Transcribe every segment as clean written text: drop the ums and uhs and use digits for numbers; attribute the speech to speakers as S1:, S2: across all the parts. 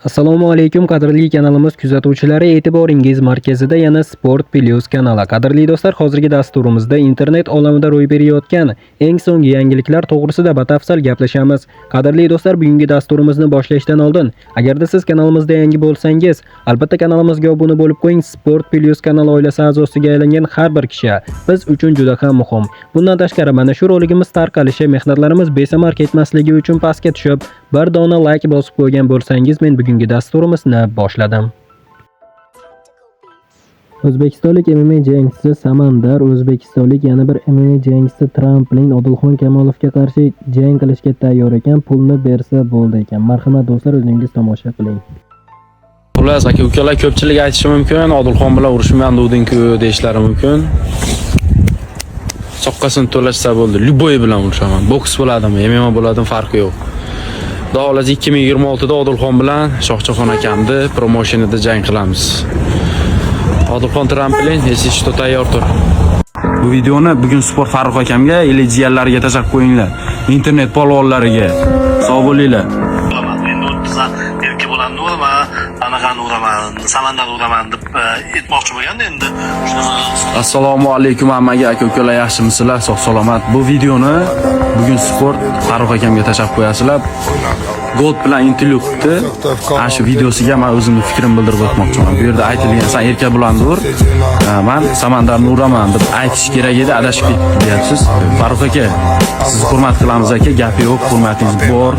S1: Assalomu alaykum, qadrli kanalimiz kuzatuvchilari, e'tiboringiz markazida yana Sport Plus kanali. Qadrli do'stlar, hozirgi dasturimizda internet olamida ro'y berayotgan eng so'nggi yangiliklar to'g'risida batafsil gaplashamiz. Qadrli do'stlar, bugungi dasturimizni boshlashdan oldin, agarda siz kanalimizda yangi bo'lsangiz, albatta kanalimizga obuna bo'lib qo'ying. Sport Plus kanali oilasi a'zosiga aylangan har bir kishi biz uchun juda ham muhim. Bundan tashqari, mana shu roligimiz tarqalishi, mehnatlarimiz besamar ketmasligi uchun pastga tushib, bir dona like bosib qo'ygan bo'lsangiz, men bugungi dasturimizni boshladim. O'zbekistonlik MMA jangchisi Samandar o'zbekistonlik yana bir MMA jangchisi Tramplin Odilxon Kamolovga qarshi jang qilishga tayyor ekan, pulni bersa bo'ldi ekan. Marhamat do'stlar, o'zingiz tomosha qiling.
S2: Xullas, aka ukalar, ko'pchilik aytishi mumkin, "Odilxon bilan urushman degding-ku", deyishlari mumkin. Soqqasini to'lashsa bo'ldi. Любой bilan urushaman. Boks bo'ladimi, MMA bo'ladimi, farqi yo'q. Xudo xohlasa, 2026 da Odilxon bilan Shohjahon akamni promotionida jang qilamiz. Odilxon Tramplin, если что, tayyor tur. Bu videoni bugun Sport Farruh akamga или jiyanlariga tashlab qo'yinglar. Internet polvonlariga. Sog' bo'linglar.
S3: Uraman. Endi 30 Erkebulanni uraman, anaqani uraman, Samandarni uraman deb aytmoqchi bo'lganda endi shunaqa.
S2: Assalomu alaykum hammaga, aka ukalar, yaxshimisizlar, sog' salomat. Bu videoni bugun Sport Farruh akamga tashlab qo'yasizlar. Gold bilan intervyu qilibdi. Ana shu videosiga men o'zimni fikrimni bildirib o'tmoqchiman. Bu yerda aytilgan "San Erkebulanni ur, man Samandarni uraman" deb aytish kerak edi, adashib ketdi deyapsiz. Farruh aka, sizni hurmat qilamiz aka, gapi yo'q, hurmatingiz bor.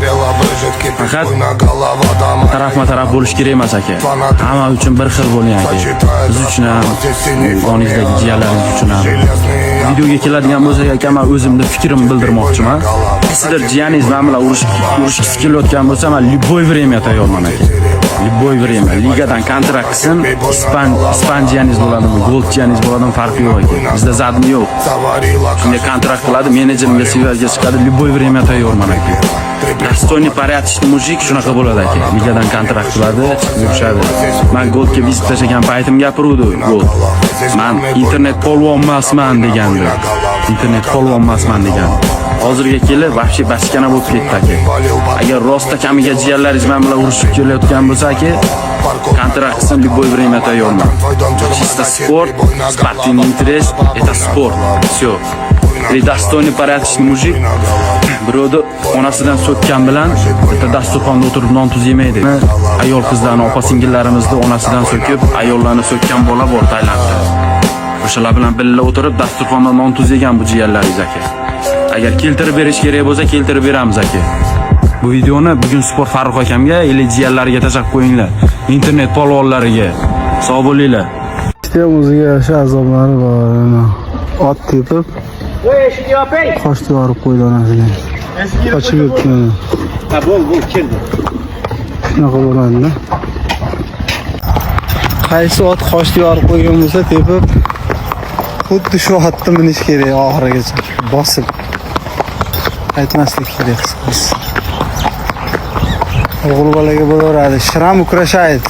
S2: Faqat tarafma taraf bo'lish kerak emas aka. Hamma uchun bir xil bo'ling aka. Biz uchun ham, oningizdagi jiyanlaringiz uchun ham. Videoga keladigan bo'lsak aka, men o'zimni fikrimni bildirmoqchiman. Sizlar jiyaningiz men bilan urushgisi kelayotgan bo'lsa, men любой время tayyorman aka. Любой время. Ligadan kontrakt qilsin, ispan jiyaningiz bo'ladimi, gold jiyaningiz bo'ladimi, farqi yo'q aka. Bizda задний yo'q. Shunday kontrakt qiladi, menejerimga связь ga chiqadi, любой время tayyorman aka. Достойный, порядочный мужик shunaqa bo'ladi aka. Ligadan kontrakt qiladi, chiqib yurishadi. Man Goldga вызов tashlagan paytim gapiruvdi Gold. "Man internet polvon emasman", degandi. "Internet polvon emasman", degandi. Hozirga kelib вообще bachkana bo'lib ketdi aka. Agar rost kamiga jiyanlaringiz men bilan urushib kelayotgan bo'lsa aka, kontrakt qilsin, любой время tayyorman. Чисто спорт, спортивный интерес, это спорт. Всё. Или достойный, порядочный мужик birovni onasidan so'kkan bilan bitta dasturxonda o'tirib non tuz yemaydi. Ayol qizlarni, opa singillarimizni onasidan so'kib, ayollarni so'kkan bola bor Tailandda. O'shalar bilan birga o'tirib dasturxonda non tuz yegan bu jiyanlaringiz aka. Agar keltirib berish kerak bo'lsa, keltirib beramiz aka. Bu videoni bugun Sport Farruh akamga или jiyanlariga tashlab qo'yinglar. Internet polvonlariga. Sog' bo'linglar.
S4: Ishda ham o'ziga yarasha azoblari bor. Ana, ot tepib qochdi, yorib qo'ydi onasiga. Qochib yuribdi mana.
S5: Ha, bo'l, bo'l, keldi.
S4: Shunaqa bo'ladi-da. Qaysi ot qochdi, yorib qo'ygan bo'lsa tepib, xuddi shu otni minish kerak oxirigacha. Bosib. Aytmaslik kerak, qisqasi. O'g'il bolaga bo'laveradi. Шрам украшает.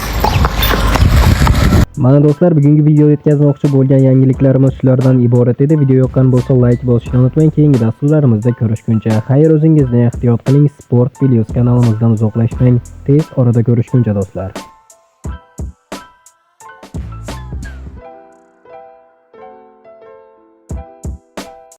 S1: Mana do'stlar, bugungi video yetkazmoqchi bo'lgan yangiliklarimiz shulardan iborat edi. Video yoqqan bo'lsa, like bosishni unutmang. Keyingi dasturlarimizda ko'rishguncha xayr, o'zingizni ehtiyot qiling. Sport Plus kanalimizdan uzoqlashmang. Tez orada ko'rishguncha, do'stlar.